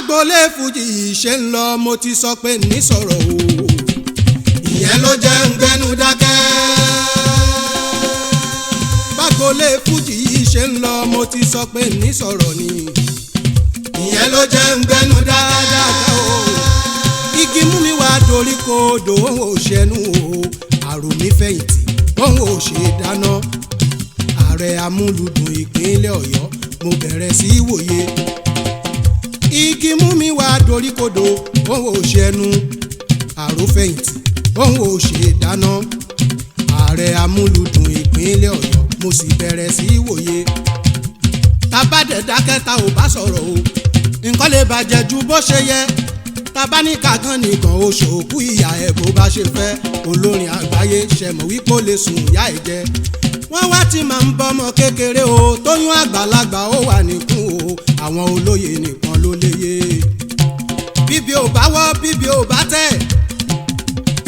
Bágbolé fújì ṣe ń lọ, mo ti sọ pé ní sọ̀rọ̀ o. Ìyẹn ló jẹ́ ń gbẹ́nu dákẹ́. Bágbolé fújì ṣe ń lọ, mo ti sọ pé ní sọ̀rọ̀ ni. Ìyẹn ló jẹ́ ń gbẹ́nu dákẹ́. O igi mú mi wá dorí kodò, òun ò ṣẹnu o. Àrò mi fẹ̀yìntì, òun ò ṣe dáná. Ààrẹ amúlùdùn ìpínlẹ̀ Ọ̀yọ́, mo bẹ̀rẹ̀ sí í wòye. Igi mú mi wá dorí kodò, òun ò ṣẹnu. Àrò fẹ̀yìntì, òun ò ṣe dáná. Ààrẹ amúlùdùn ìpínlẹ̀ Ọ̀yọ́, mo sì bẹ̀rẹ̀ sí í wòye. Tabadẹ̀ dákẹ́, ta ò bá sọ̀rọ̀ o, nǹkan lè bàjẹ́ ju bó ṣe yẹ. Tabaníkà kan nìkan ó ṣòkú ìyá ẹ̀ bó bá ṣe fẹ́. Olórin àgbáyé ṣẹ̀mọ̀ wípé ó lè sùn ìyá ẹ̀ jẹ. Wọ́n wá ti máa ń bọ́mọ kékeré o, tóyún àgbàlagbà ó wà nìkún o. Àwọn olóye nìkan ló léye. Bíbí ò bá wọ́, bíbí ò bá tẹ̀,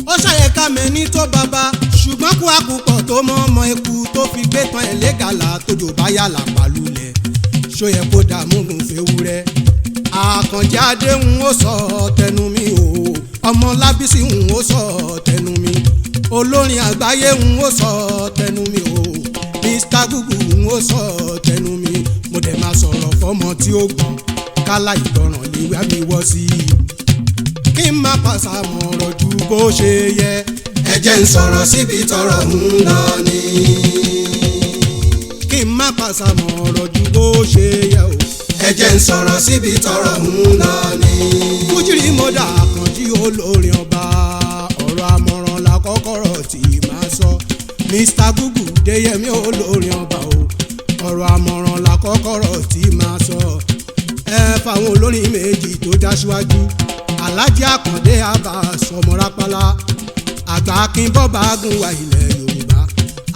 ó ṣàyẹ̀ká mẹ́ni tó bàbá, ṣùgbọ́n kú àkùpọ̀ tó mọ́ ọmọ eku tó fi gbé tán ẹ̀ lẹ́gàlà tójò bá yàlà pàlúlẹ̀, ṣó yẹ kó dààmú gùn fewúrẹ́? Àkànjá adéhùn ó sọ tẹnu mi o, ọmọ Lábísí ń ó sọ tẹnu mi, olórin àgbáyé ń ó sọ tẹnu mi o, Mr Google ń ó sọ tẹnu mi. Mo dẹ̀ máa sọ̀rọ̀ fọ́mọ tí ó gbọ́n, kálá ìgbọràn lè wá mi wọ́ sí i, kí n má pàṣàmọ̀ ọ̀rọ̀ ju bó ṣe yẹ. Ẹ jẹ́ ń sọ̀rọ̀ síbi tọ́rọ̀ ń lọ ni. Kí n má pàṣàmọ̀ ọ̀rọ̀ ju bó ṣe yẹ o. Ẹ jẹ́ ń sọ̀rọ̀ síbi tọ́rọ̀ ń lọ ni. Fújìrì mọ́dà, Àkànjí olórin ọba, ọ̀rọ̀ àmọ̀ràn la kọ́kọ́rọ̀ tí máa sọ. Mr Google Deyemi olórin ọba o, ọ̀rọ̀ àmọ̀ràn la kọ́kọ́rọ̀ tí máa sọ. Ẹ fáwọn olórin méjì tó já síwájú, Alhaji Àkàndé Abbas ọmọrápálá, àgbà akínbọ́ba gùn wá ilẹ̀ Yorùbá,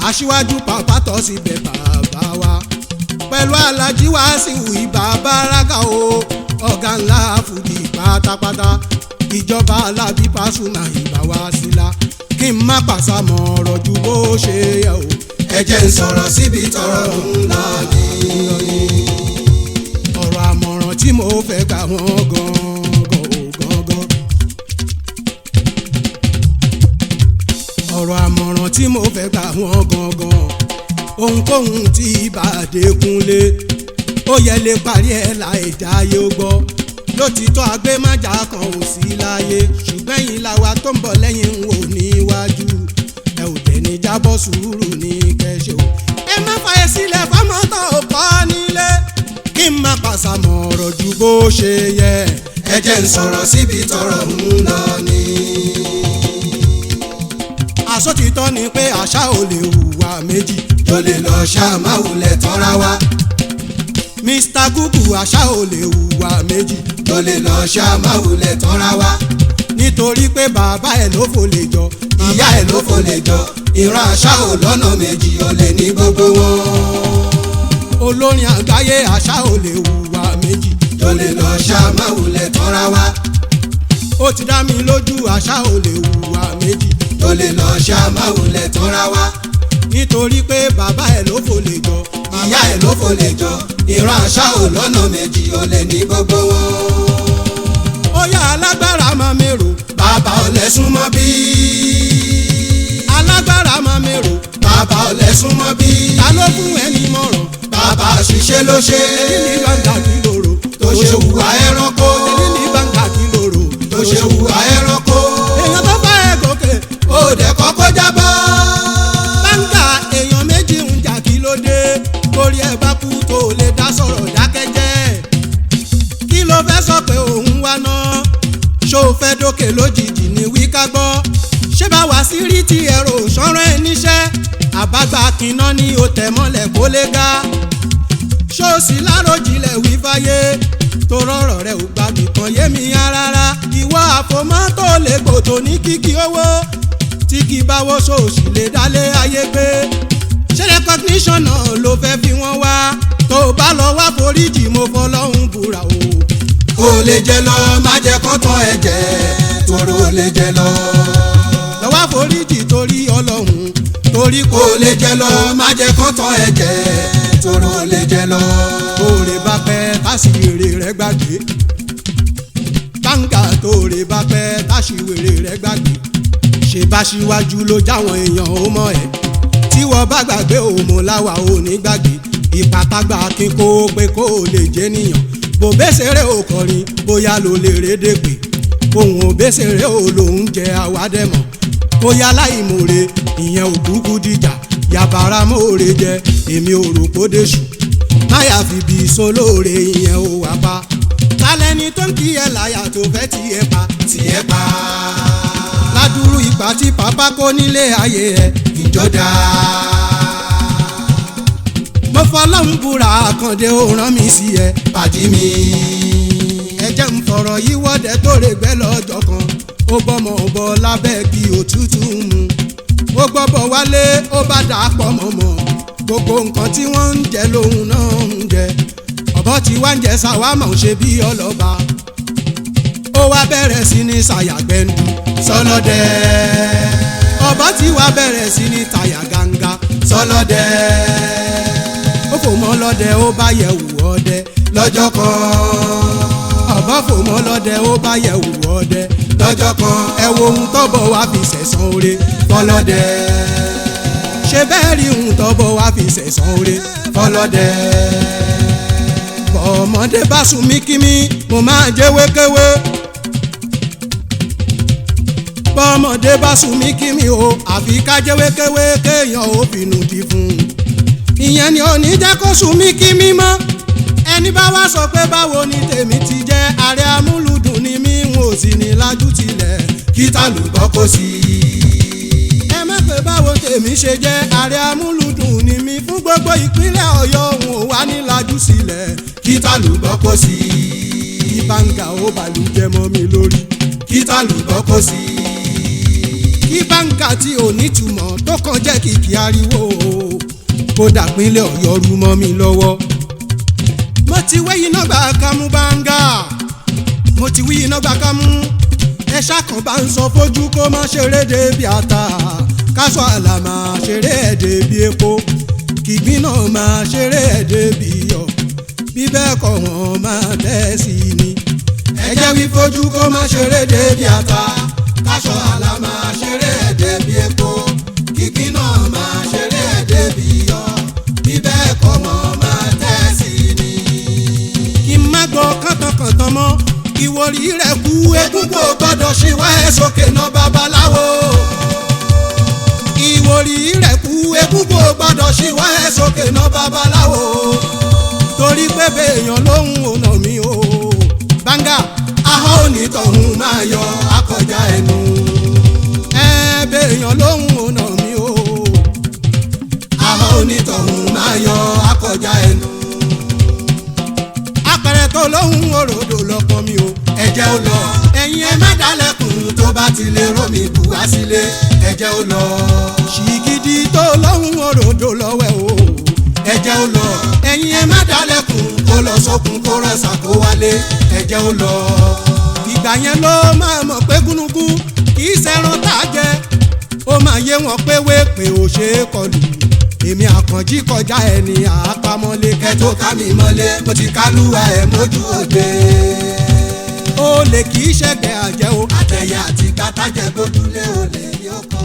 aṣíwájú pàpà tọ́ síbẹ̀ bàbá wa, pẹ̀lú Alhaji Wasiu Ibà Báràkà o, ọ̀gá ńlá fújì pátápátá, ìjọba Alábí Pasuma, ìbá wa sílá, kí n má pàṣàmọ̀ ọ̀rọ̀ ju bó ṣe yẹ o. Ẹ jẹ́ ń sọ̀rọ̀ síbi tọ́rọ̀ ń lọ ni. Ọ̀rọ̀ àmọ̀ràn tí mo fẹ́ gbà wọ́n gan-an o gangan. Ọ̀rọ̀ àmọ̀ràn tí mo fẹ́ gbà wọ́n gangan, ohunkóhun tí ìbàdé kúnlé ó yẹ lè parí ẹ̀ láì jáyé ó gbọ́. Lótìtọ́ agbémájà kan ò sí láyé, ṣùgbọ́n ẹ̀yìn làwa tó ń bọ̀ lẹ́yìn ń wò níwájú. Ẹ ò dẹ̀ ní jábọ̀, sùúrù ní kẹ́sẹ̀ o. Ẹ má fàyè sílẹ̀ fọ́mọ tó kọ́ nílé, kí n má pàṣàmọ̀ ọ̀rọ̀ ju bó ṣe yẹ. Ẹ jẹ́ ń sọ̀rọ̀ síbi tọ́rọ̀ ń lọ ni. Àsọtìtọ́ ni pé àṣà ò lè hùwà méjì. Tó lè lọ ṣá máa wulẹ̀ tọ́ra wa. Mr Google, àṣà ò lè hùwà méjì. Tó lè lọ ṣá máa wulẹ̀ tọ́ra wa. Nítorí pé bàbá ẹ̀ ló fò lè jọ. Ìyá ẹ̀ ló fò lè jọ. Ìran àṣà ò lọ́nà méjì, ó lè ní gbogbo wọn. Olórin àgbáyé, àṣà ò lè hùwà méjì. Tó lè lọ ṣá máa wulẹ̀ tọ́ra wa. Ó ti dá mi lójú, àṣà ò lè hùwà méjì. Tó lè lọ ṣá máa wulẹ̀ tọ́ra wa. Nítorí pé bàbá ẹ̀ ló fò lè jọ. Ìyá ẹ̀ ló fò lè jọ. Ìran àṣà ò lọ́nà méjì, ó lè ní gbogbo wọn. Ó yá, alágbára máa mèrò. Bàbá ọ̀lẹ súnmọ́ bí. Alágbára máa mèrò. Bàbá ọ̀lẹ súnmọ́ bí. Ta ló fún ẹni mọ̀ràn? Bàbá àṣìṣe ló ṣe. Èyí ní bàǹkà kí lóro. Tó ṣe hùwà ẹranko. Èyí ní bàǹkà kí lóro. Tó ṣe hùwà ẹranko. Èèyàn tó fẹ́ ẹ gòkè. Ó dẹ̀ kọ́kọ́ jábọ́. Báńkà èèyàn méjì ń jà, kí ló dé? Torí ẹ bá kú tó lè dá sọ̀rọ̀, dákẹ́jẹ́. Kí ló fẹ́ sọ pé òun wá náà? Ṣó o fẹ́ dókè lójijì ní wíká gbọ́? Ṣé bá wá sí rí tí ẹ̀rọ sọ́rọ́ ẹ níṣẹ́? Àbágbà kiná ní o tẹ̀ mọ́lẹ̀ kó lè ga. Ṣó o sì láròjinlẹ̀ wí fáyé tó rọ̀rọ̀ rẹ̀ ò gbà mí kan yé mi rárá? Ìwọ àfòmọ́ tó lè gbòtò ní kíkí owó tí kì í báwo, ṣòṣì lè dálé ayé gbé? Ṣé recognition náà ló fẹ́ fi wọ́n wá? Tó o bá lọ wá foríjì, mo fọlọ́hún búra o. Kó lè jẹ lọ, má jẹ́ kán tán ẹ jẹ, tóró lè jẹ lọ. Lọ wá foríjì torí Ọlọ́hun, torí Kó lè jẹ lọ, má jẹ́ kán tán ẹ jẹ, tóró lè jẹ lọ. Kó lè bá pẹ́ tásìrè rẹ̀ gbàgbé. tó rè bá pẹ́ táṣìwèrè rẹ̀ gbàgbé. Ṣe bá ṣíwájú ló jáwọn èèyàn ó mọ̀ ẹ́. Tí wọ́n bá gbàgbé òmò láwa ò ní gbàgbé. Ìpàtàgbà kí kó pé kó lè jẹ́ nìyàn. Bò bẹ́sẹ̀rẹ̀ ò kọrin bóyá ló lè rédè pé. Òun ò bẹ́sẹ̀rẹ̀ ò lòún jẹ àwádẹ́mọ̀. Bóyá láìmoore ìyẹn ò kúkú dìjà. Yàbára mòore jẹ èmi ò rò kó déṣù. Máyà fi bí sólóore ìyẹn ò wá pa. Tálẹ́ni tó ń kí ẹ láyà tó fẹ́ tiẹ̀ pa. Tiẹ̀ pa. Ládùúrú ìgbà tí pápá kó nílé ayé ẹ. Ìjọba. Mo fọlọ́run búra Àkàndé ó rán mi sí ẹ. Pàdí mi. Ẹ jẹ́ ń fọ̀rọ̀ yí wọ́dẹ tó rè gbẹ́ lọ́jọ́ kan. Ó bọ́mọ bọ́ lábẹ́ kí òtútù mú. Ó gbọ́bọ̀ wálé ó bá dà á pọ̀ mọ̀mọ́. Gbogbo nǹkan tí wọ́n ń jẹ lòun náà ń jẹ. Ọ̀bọ tí wá ń jẹ ṣàwámà ń ṣe bí ọlọ́ba. Ó wá bẹ̀rẹ̀ sí ní ṣàyàgbẹ́nu Sọlọ́dẹ. Ọ̀bọ tí wá bẹ̀rẹ̀ sí ní tàyà gàǹgà Sọlọ́dẹ. Ó fò mọ́ lọ́dẹ ó bá yẹ̀ wù ọdẹ Lọ́jọ́ kan. Ọ̀bọ fò mọ́ lọ́dẹ ó bá yẹ̀ wù ọdẹ Lọ́jọ́ kan. Ẹ wo ohun tọ́bọ̀ wá fi sẹ̀san oore Fọlọ́dẹ. Ṣé bẹ́ẹ̀ rí ohun tọ́bọ̀ wá fi sẹ̀san oore Fọlọ́dẹ. Ọmọdé bá sùn mí kí mi mo máa jẹ́ wékéwé. Bọ́mọdé bá sùn mí kí mi o àfi ká jẹ́ wékéwé kéèyàn ó finú di fún un. Ìyẹn ni ò ní jẹ́ kó sùn mí kí mi mọ́. Ẹni bá wá sọ pé báwo ni tèmi ti jẹ́, ààrẹ amúlùdùn ni mí n ò sì ní lájú tilẹ̀. Kí tàlùbọ́ kó sí. Ẹ má pé báwo tèmi ṣe jẹ́, ààrẹ amúlùdùn ni mí fún gbogbo ìpínlẹ̀ Ọ̀yọ́, òun ò wá ní lajú sílẹ̀. Kí tàlùbọ́ kó sí. Kí báńgà ó bàlújẹ́ mọ́ mi lórí. Kí tàlùbọ́ kó sí. Kí báńgà tí ò nítumọ̀ tó kàn jẹ́ kìkì ariwo kódà pínlẹ̀ Ọ̀yọ́ rú mọ́ mi lọ́wọ́. Mo ti wé iná gbà kámú báńgà, mo ti wí iná gbà kámú. Ẹ ṣàkàn bá ń sọ fojú kó má ṣeré débi ata, káṣọ àlà máa ṣeré ẹ̀ débi epo, kìgbín náà máa ṣeré ẹ̀ débi iyọ̀, bí bẹ́ẹ̀ kọ́ wọ́n máa tẹ́ sí i ni. Ẹ jẹ́ wí fojú kó má ṣeré débi ata, káṣọ àlà máa ṣeré ẹ̀ débi epo, kìgbín náà máa ṣeré ẹ̀ débi iyọ̀, bí bẹ́ẹ̀ kọ́ wọ́n máa tẹ́ sí i ni. Kí n má gbọ́ kàntànkàntàn mọ́, ìwòrì rẹ̀ kú. Egungun ò gbọ́dọ̀ ṣíwá ẹ̀ sókè náà babaláwo. Ìwòrì rẹ̀ kú. Egungun ò gbọ́dọ̀ ṣíwá ẹ̀ sókè náà babaláwo. Torí pé béèyàn lóhùn ọ̀nà mi o báńgà. Ahọ́n onítọ̀hún máa yọ akọjá ẹnu. Ẹ béèyàn lóhùn ọ̀nà mi o. Ahọ́n onítọ̀hún máa yọ akọjá ẹnu. Apẹ̀rẹ̀ tó lóhùn òròdò lọ́pọ̀ mi o. Ẹ̀jẹ̀ ó lọ. Ẹ̀yin Ẹ má dálẹ́kun tó bá ti lè rómi bù wá sílé. Ẹ̀jẹ̀ ó lọ. Ṣìgìdì tó lóhùn òròdò lọ́wẹ́ o. Ẹ̀jẹ̀ ó lọ. Ẹ̀yin Ẹ má dálẹ́kun kó lọ sókun kó rọ̀ṣà kó wálé. Ẹ̀jẹ̀ ó lọ. Ìgbà yẹn ló máa mọ̀ pé gúnugún kì í ṣẹran tá a jẹ. Ó máa yé wọn pé wéèpè ò ṣe é kọlù. Èmi Àkànjí kọjá ẹni àápamọ́lé. Kẹ́ tó ká mi mọ́lé mo ti kálúwa ẹ̀ mójú òde. Ó lè kì í ṣẹ̀gbẹ́ àjẹ́ o. Àtẹ̀yà àti kàtàjẹ́ gbójúlé olè ní oko.